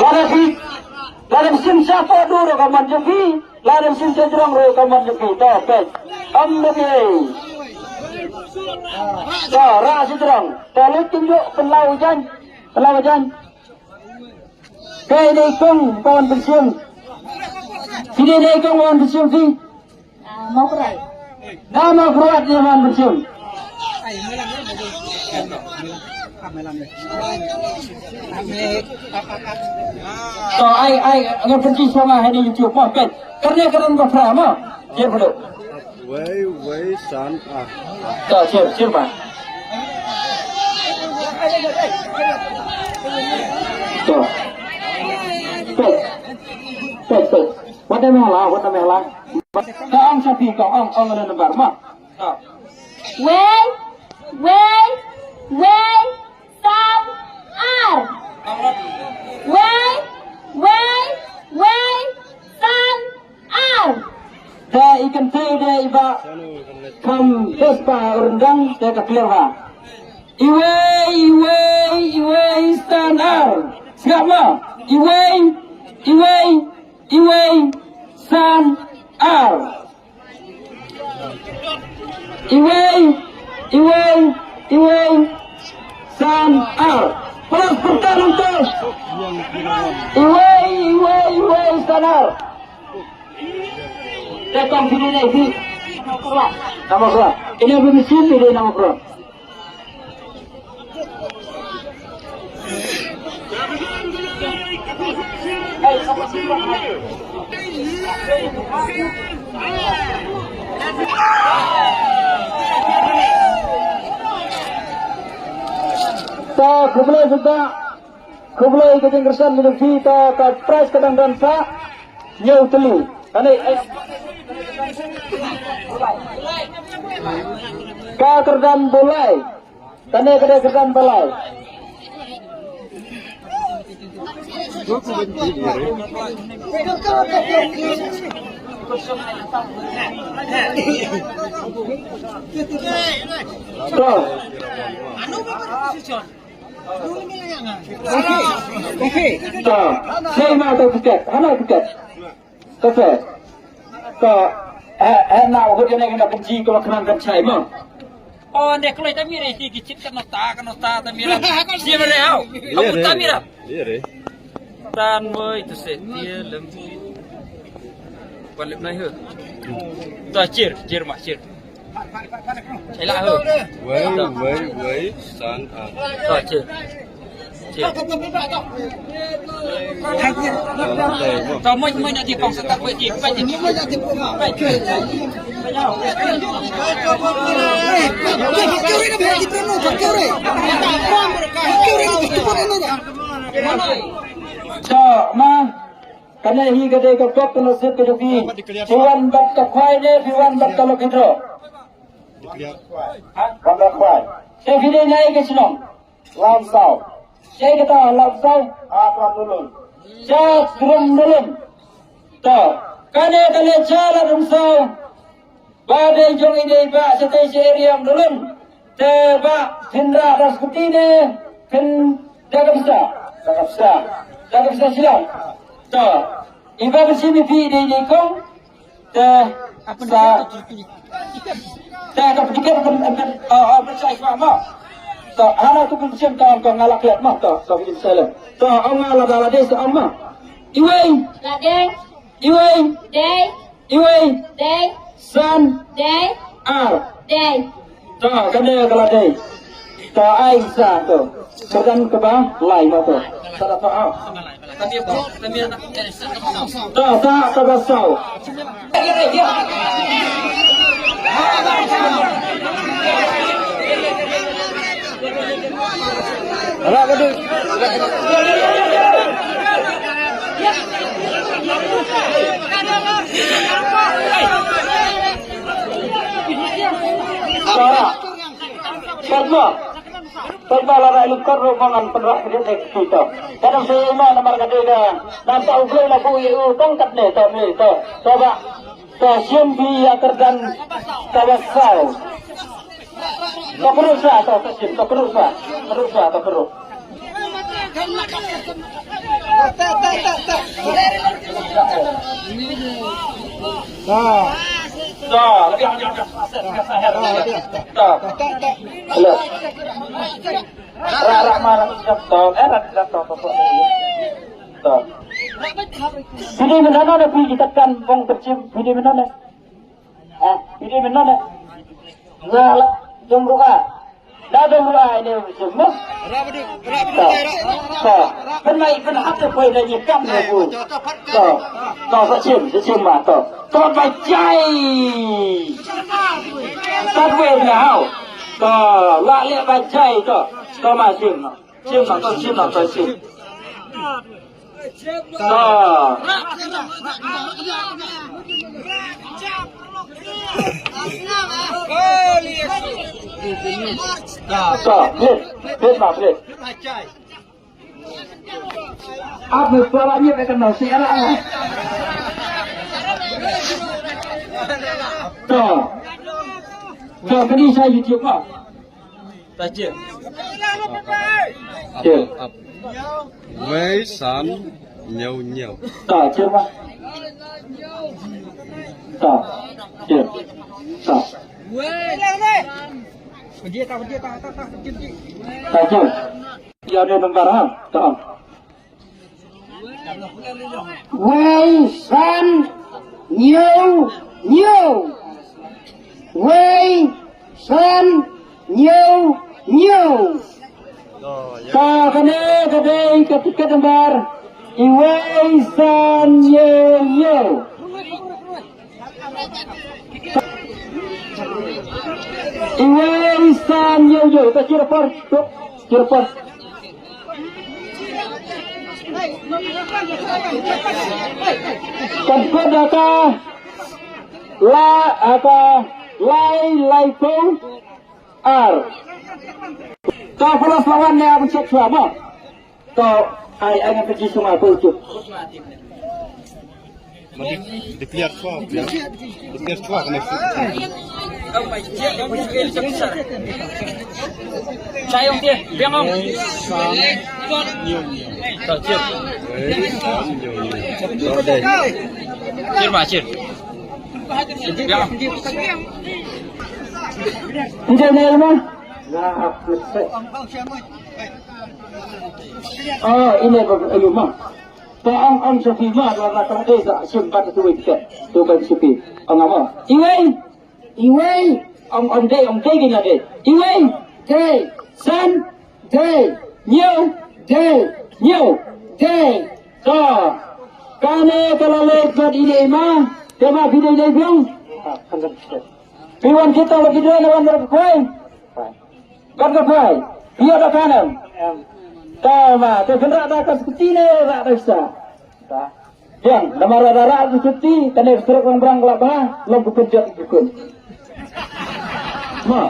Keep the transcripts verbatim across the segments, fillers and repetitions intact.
Lada shi, lada shi sha poh dur ka man jong phi, lada shi sha jrong dur ka man jong phi. To, peit. Am de phi. To, rah shi jrong. To, lut kin juk pynlaw jan. Pynlaw jan. Kai dei kong kawan pensiun. Sini dei kong kawan pensiun si. Ah, mau kerai. Nama kuat dia kawan pensiun. To ai ai ngan pensiun sama hari YouTube mo kan. Kerja kerja berapa mo. Dia perlu. Wei, wei, san, ar. To, sir, sir, ba. To. To. To, to. Wat na mehla, wat na mehla. Ka ong sha phi, ka ong, ong na number ma. To. Wei, wei, wei. San ar. Wei, wei, wei, san ar. Te i kynthei de i ba kham bes ba u ryndang te ka clear ba. Iwei, iwei, iwei, san ar. Sngap ma. Iwei, iwei, iwei, san ar. Iwei, iwei, iwei, san ar. Plus pyrta nangta. Iwei, iwei, iwei, san ar. Te tang sini ni si. Nama kra. Ina bini sini de nama kra. Ta khublei juda, khublei ka jingkyrshan mynta ta ka prize ka dang don sa. Ñiew tylli. Kane ka kyrdan Bulai. Kane ka dei kyrdan Bulai. To. To. Sei ma to tiket. Hana tiket. Ka se. Ka, eh, eh, na, hut kane kane kan ji ka khnan kan chai mo. O, nde kloi ta mire ti ki chit kan ta, kan ta, ta mira. Ji mire hau. Abu ta mira. Tan mo itu se, dia lem. Pan lem nai hu. Ta chir, chir ma chir. Chila ho. Wei, wei, wei, san, ah. To, che. Che. To, moi, moi, na di pong sa tak wei di. Pai di. Pai di. To, ma. Kane hi ka dei ka pop ka nasib ka jong phi. Phi wan bad ka khwai ne, phi wan bad ka lucky draw. Ha? Wan bad khwai. Te phi dei na ei ka shnong? Lamsaw. Te kata Lamsaw? Ha, Tram Dulun. Te Tram Dulun. To, kane kane cha la Lamsaw. Ba dei jong i dei ba sa te sa area Mdulun. Te ba phin rah da skuti ne phin da ka pisa. Da ka pisa. Da ka pisa shilliang. To, i ba phin shim i phi dei dei kong. Te sa te ka phi tiket phin phin phin sa i ma. To, hana tu phin shim to kong nga la klet ma. To, to phin shim. To, ong nga la da la dei sa ong ma. Iwei. La dei. Iwei. Dei. Iwei. Dei. San. Dei. Ar. Dei. Ta, kane ka la dei. Ta, ai sa to. Ka dang kaba lai ma to. Ta, ta, ta, au. Ta, ta, kaba sau. Tara. Padma. Padma la rai lukar ro mangan penrak dia kita. Kadang saya mana marga dia. Nampak ublei lagu iu tongkat ni, tau ni, tau. Coba. To shim phi ïa ka kyrdan kaba saw. To kyrduh sa, to, to shim, to kyrduh sa. Kyrduh sa, to kyrduh. To. To, lebih, lebih, lebih. To. Hello. Ra, ra, ma, ra, to, eh, ra, ra, to, to, to. To. Phi dei mynno ne phi, kita kan bong pyrshim, phi dei mynno ne? Eh, phi dei mynno ne? Nga la dong ruh ah. La dong ruh ah, ine pyrshim mo. To. To. Pynmai pynhap te poi na ji kam ne bu. To. To, sa shim, sa shim ma, to. To ba jai. Sa dwe ne hau. To, la leh ba jai to. To ma shim no. Shim no, to shim no, to shim. To. To, please, please ma, please. Ap me pala ni me kan no si ala. To. To, kani sa YouTube ma. Ta cheer. Cheer. Wei san ñiew ñiew. Ta cheer ma. Ta cheer. Ta. Ta cheer. Ya ni number ha. Ta. Wei san ñiew ñiew. Wei san ñiew ñiew. Ka kane ka dei ka tiket number. Iwei san ñiew ñiew. Iwei san ñiew ñiew. Ka chirapar. Chirapar. Kan kut da ka la, aka lai lai pung ar. Ka pula sawan ne abin cek sua mo. To ai ai ngan pergi sungai pun tu. Declare sua. Declare sua kena. Sayong dia, biang ong. Cir. Cir ma, cir. Biang ong. Inde ne ma. Oh, ine ba ayu ma. To ong ong sa phi ma, la ka dei sa shim ba tu wei te. Tu ba shim phi. Ong ama. Iwei. Iwei. Ong ong dei, ong dei ki na dei. Iwei. Dei. San. Dei. Ñiew. Dei. Ñiew. Dei. To. Kane ka la leit bad ine i ma. Te ma phi dei dei biang. Phi wan kita la ki dei na wan da phi. Kat ka phai, ïa da kanem. Em. Ta ma, te kynrad da ka skuti ne rad da sa. Ta. Yang, namar da rad da skuti, kane ka surok Rangbrang la ba, long ku pynjot ku kun. Ma,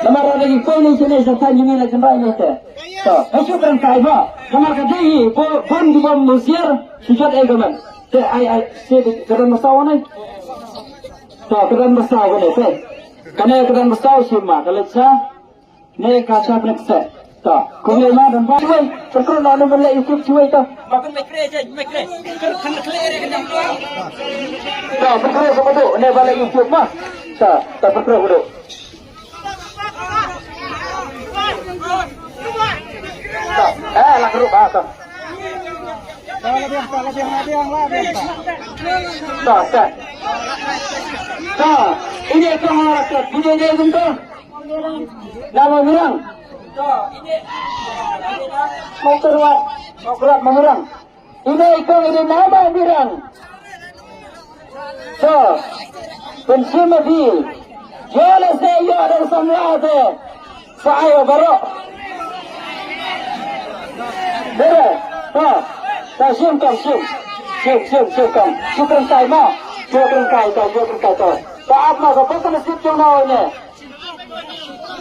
namar da ki koi ne sene sa tan jingin la kynrad ne te. Ta, ha shu Rangkai ba, namar ka dei hi, bo, bon ki bom musiar, shu jot ai gaman. Te ai, ai, se ka dan masaw ne. Ta, ka dan masaw ne, te. Kane ka dan masaw si ma, ka lek sa. Ne ka sa pnek se. Ta. Kumne ma dan ba wei. Perkru na ne ban leh YouTube chuwei ta. Ba kan mai kre je, mai kre. Kan kan kre re kan. Ta, perkru sama tu. Ne ban leh YouTube ma. Ta, ta perkru tu. Ta. Eh, la kru ba ta. Ta, ta. Ta. Ini kong rakyat. Ini dia bentuk. Nama Mirang? Mau keluar, mau keluar Mirang. Ini ikut ini nama Mirang. So, pensiun mati. Jual saya ada sama ada. Saya baru. Dere, ha. Ta shim kam shim. Shim, shim, shim kam. Shim tengkai ma. Shim tengkai ta, shim tengkai ta. Ta ap ma, ta pokok nasib jong na ini.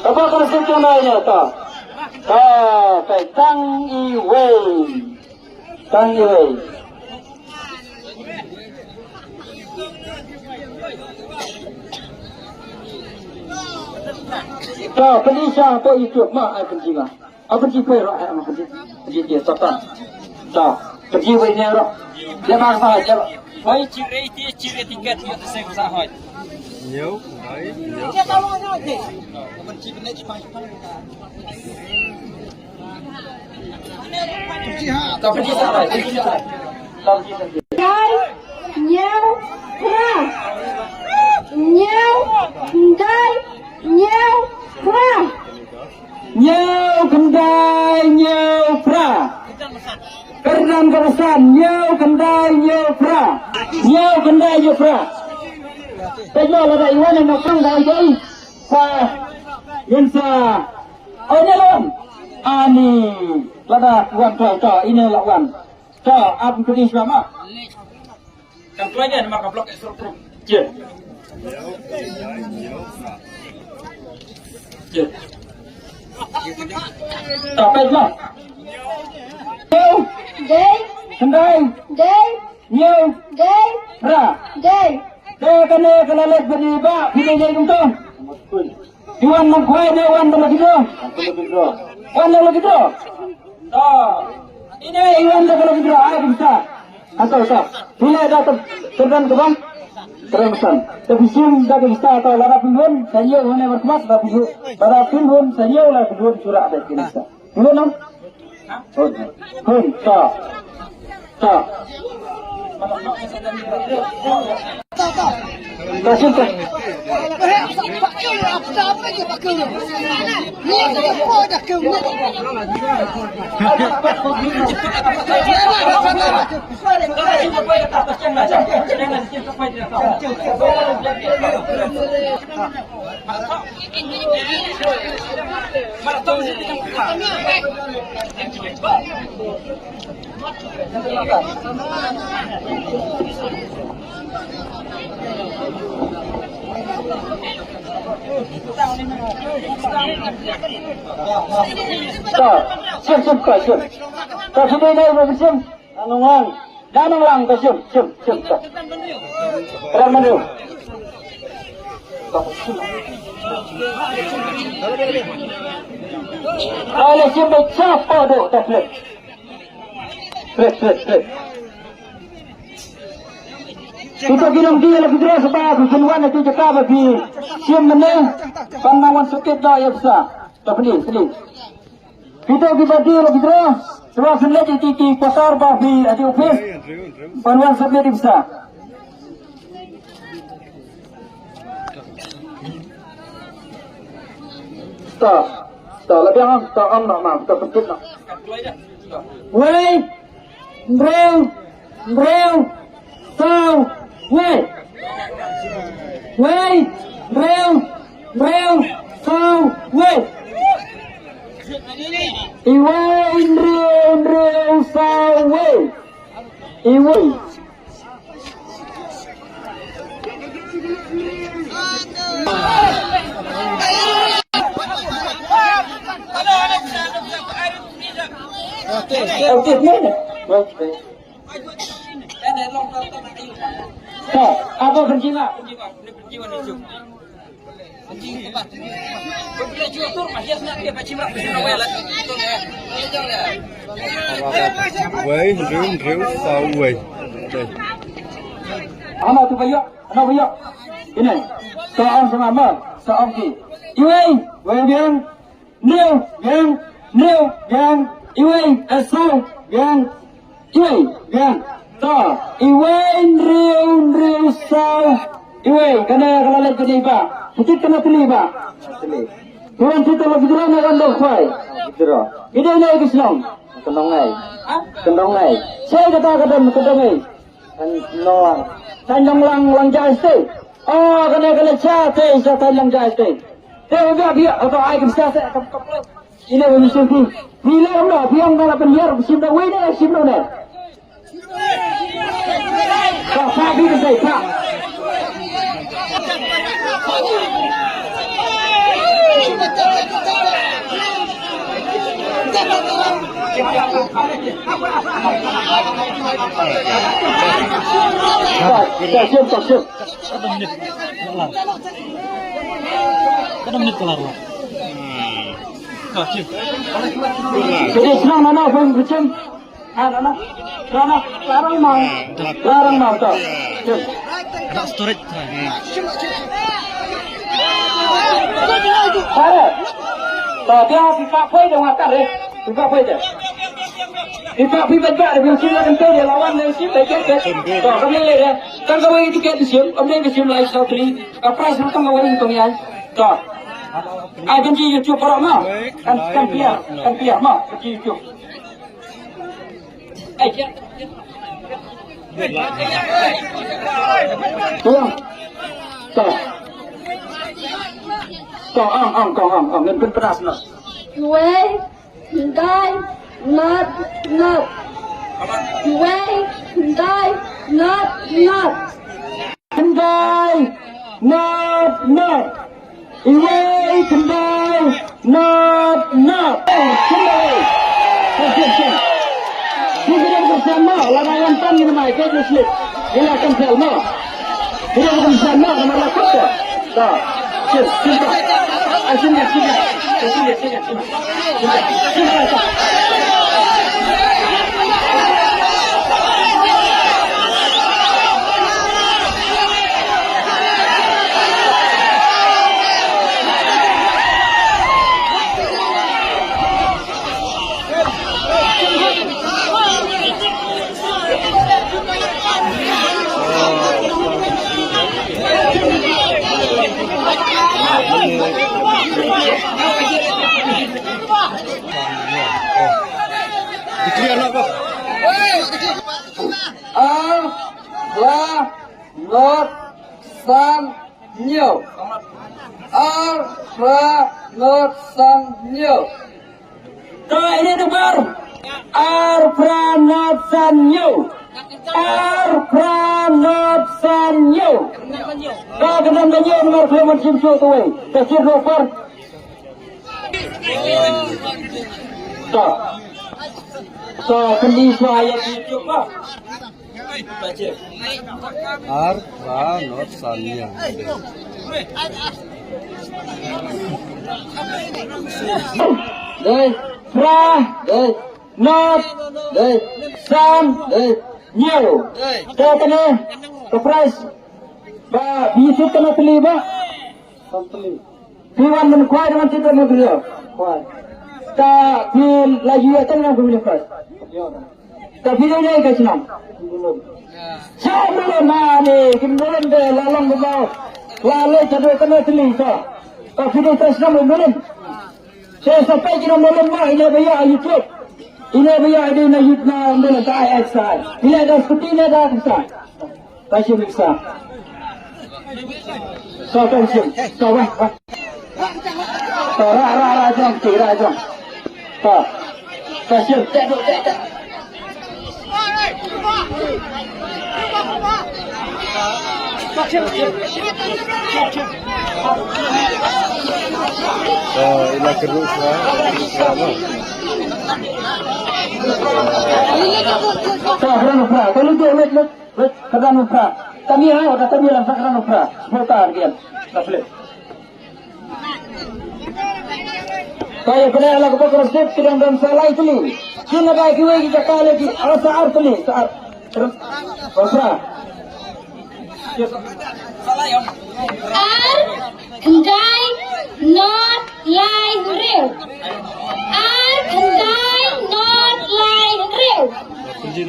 Kaba ka sik jong nai ne ta. Ta, ta tang iwei. Tang iwei. To, pynïaid sha hapoh YouTube ma, ai pynjinga. Ai pynjinga poi ruh, ai pynjinga. Pynjinga, to, to. To, pynjinga poi ne ruh. Dia ma sa, dia. Poi chire ti, chire tiket, ïa te seng sa hoi. Ñiew, dai, ñiew. Dai, ñiew, phra. Ñiew, dai, ñiew, phra. Ñiew, khyndai, ñiew, phra. Kyrdan ka basan, ñiew, khyndai, ñiew, phra. Ñiew, khyndai, ñiew, phra. Peit mo lada i wan na pang dai dai. Sa, ïen sa. Oh, ine la wan. Ani, lada wan to, to, ine la wan. To, ap kudi shuwa ma. Kan kloi ne, namar ka block extra group. Cie. Cie. To, peit ma. Dei. Khyndai. Dei. Ñiew. Dei. Phra. Dei. Te kane ka la leit bad i bah, phi dei dei kumto. Phi wan nang khwai ne wan da lucky draw. Wan da lucky draw. To. Ine i wan da lucky draw, ai kumta. Hato to. Phi leh da kyrdan ka bang. Kyrdan ka bang. Te phi shim da kumta to lada phi wan, sa ïoh wan ne bar khmat, da phi wan, lada phi wan, sa ïoh la phi wan sura da kumta. Phi wan nang. Hun, hun, to. To. To, shuh, to. To, shim, shim, shim. To, shim, shim, shim. Nang nang lang. Nang nang lang, to shim, shim, shim, to. Ram manu. Ala shim ba chap pa do, to flip. Flip, flip, flip. Kita ki nang di la ki dress ba ki kin wan ki jaka ba ki shim mane. Pan nang wan sukit do ya sa. To pli, pli. Pito ki parti lo ki draw. Swa sendiri ki ki pasar ba phi ati office. Ban wan submit i pisa. Ta, ta la biang ta am na ma ta pentuk na. Wei. Hynriew, hynriew, saw, wei. Wei, hynriew, hynriew, saw, wei. Iwei, hynriew, hynriew, saw, wei. Iwei. To, aba pynjinga. Wei, hynriew, hynriew, saw, wei. Ano tu ba ïoh, ano ba ïoh. Ine. Sa ong sama ma, sa ong ki. Iwei, wei biang. Hynriew, biang, hynriew, biang, iwei, eh, saw, biang, iwei, biang. To, iwei, hynriew, hynriew, saw, iwei. Kane ka la leit kane ba. Sakit kane teli ba. Teli. Tuan kita la withdraw ne kan dok khwai. Withdraw. Ide ne ki shnong. Kendong ai. Ha? Kendong ai. Sai kata ka dam kendong ai. Thaiñ Nonglang. Thaiñ Nonglang, Lang Jai State. Oh, kane kane cha te sa Thaiñ Lang Jai State. Te ba biak, oh, to ai kim sa sa kam kam. Ine ba mission ti. Ni le no, biang na la pynhiar sim da wei ne sim no ne. Ka sa bi ka sai ka. Ka sim, ka sim. Minit kelar lah. Ka, cim. Jadi, senang mana, Bang Kucing? Ah, mana? Mana? Larang mau. Larang mau, tak? Cim. Ada storage. Pare. To, phi, phi poi de, nga kare. Phi poi de. Phi, phi bad bad, phi shim la kynthei de, lawan de shim de, de. To, kam lei lei de. Tang kawei tiket de shim, kam lei de shim lai saw tylli. Ka prize ruh tang kawei tang ïaid. To. Ai, kan ji YouTube baroh mo. Kan, kan pia, kan pia mo, kan ji YouTube. Ai, pia. Tuang. To. To, ong, ong, to, ong, ong, ngin pynpras noh. Iwei, khyndai, nod, nod. Iwei, khyndai, nod, nod. Khyndai, nod, nod. Iwei, khyndai, nod, nod. Eh, khyndai. Khyndai. Khyndai. Khyndai, khyndai, khyndai. Lada wan tang ngin mai, khyndai, khyndai. Ila kan sel mo. Khyndai, khyndai, khyndai. Namar la kut ko. Da. Shin, shin, shin. Ah, shin, shin, shin. Shin, shin, shin. Ar, phra, nod, san, hynñiew. Ar, phra, nod, san, hynñiew. Ka ine number ar, phra, nod, san, hynñiew. Ar, phra, nod, san, hynñiew. Ka kyndan ka hynñiew number khlem shim shuh kawei. Ka sir number. To. To, pyni shuwa ïa ki YouTube ba. Ar, phra, nod, san, hynñiew. Dei, phra, dei, nod, dei, san, dei, hynñiew. Te kane ka prize ba phi shu kane tylli ba. Phi wan ban khwai, wan shu kane tylli. Khwai. Ta phi la ïoh ïa tang ïa ka prize. Ta phi dei ne ka shnong? Sha Mawlai ma ne, kin Mawlai de la long ba la leit shaduh kane tylli ka. Ka phi dei ka shnong Mawlai. Sa sa peit ki nong Mawlai ma, ine ba ïa YouTube. Ine ba ïa ide na YouTube na Mawlai ka ai ai sa. Ine da skuti ne da ka sa. Ka shim sa. Sa ka shim. Sa wah wah. Sa ra ra ra jong, ti ra jong. Sa. Ka shim, te do, te, te. Sa ila kedua sa. Sa, kedua sa. Kalau dia lihat, lihat, lihat, kedua sa. Kami ha, udah kami lang sa kedua sa. Sebentar dia. Dah boleh. Ka ïa pynlong la ka bok rosep ki dang don sa lai tylli. Kin la bai kiwei ki jaka lagi. Ala sa ar tylli, sa ar. Sa ar. Ar, khyndai, nod, lai, hynriew. Ar, khyndai, nod, lai, hynriew.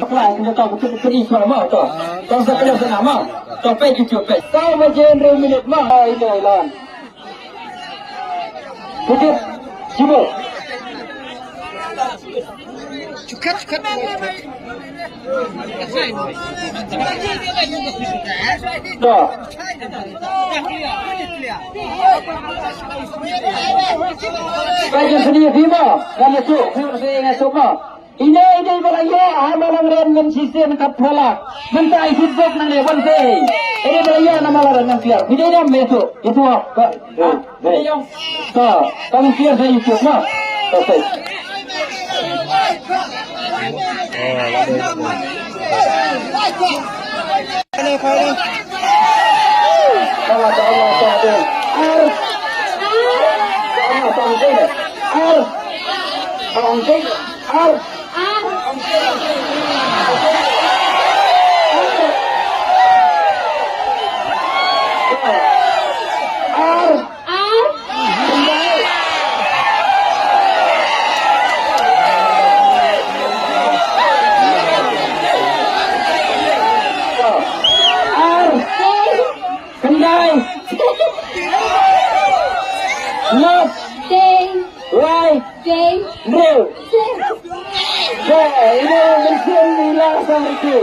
Bakla kin jaka bukit bukit isma ma to. To sa kala sana ma. To peit ki peit. Sa baje hynriew minit ma. Ai dai lan. Putih, sibuk. Dah. Baik, yang sini, Bima. Yang itu, Bima, saya ingat semua. Ine, ine ba la ïoh ha Malang Rem ngin shisien ka phew lak. Mynta i shu bok nangne wan sei. Ine ba la ïoh na Malang Rem ngin shisien. Ine ine me tu. Itu ah. Ka. Ine ïoh. Ka. Ka ngin shisien sa YouTube na. Ka sei. Ka la ka la ka de. Ar. Ar. Ar. Ar. Ar. Ar. Ar. Khyndai. Nop. Lai. Hynriew. Ba ine mynsiem ila sa riki.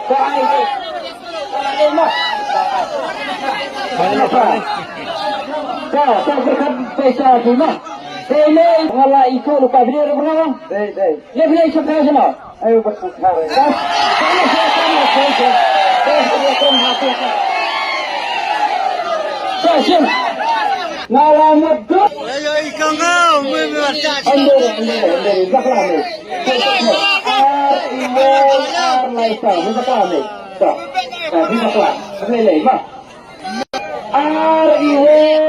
Ba ai. Ba ba berkat pesa di ma. Dei ne ngala iko lupa video de pernah. Dei dei. Ye beli sapa sino? Ayo berkat. Ba ba ba ba ba. Sa shin. Ngala mut dut. Ayo ikang au, mui mui warta. Ande, ande, ande, bakla ni. Ar iwo, ar laita, ni bakla ni. Sa. Ni bakla. Ni lai ma. Ar iwo.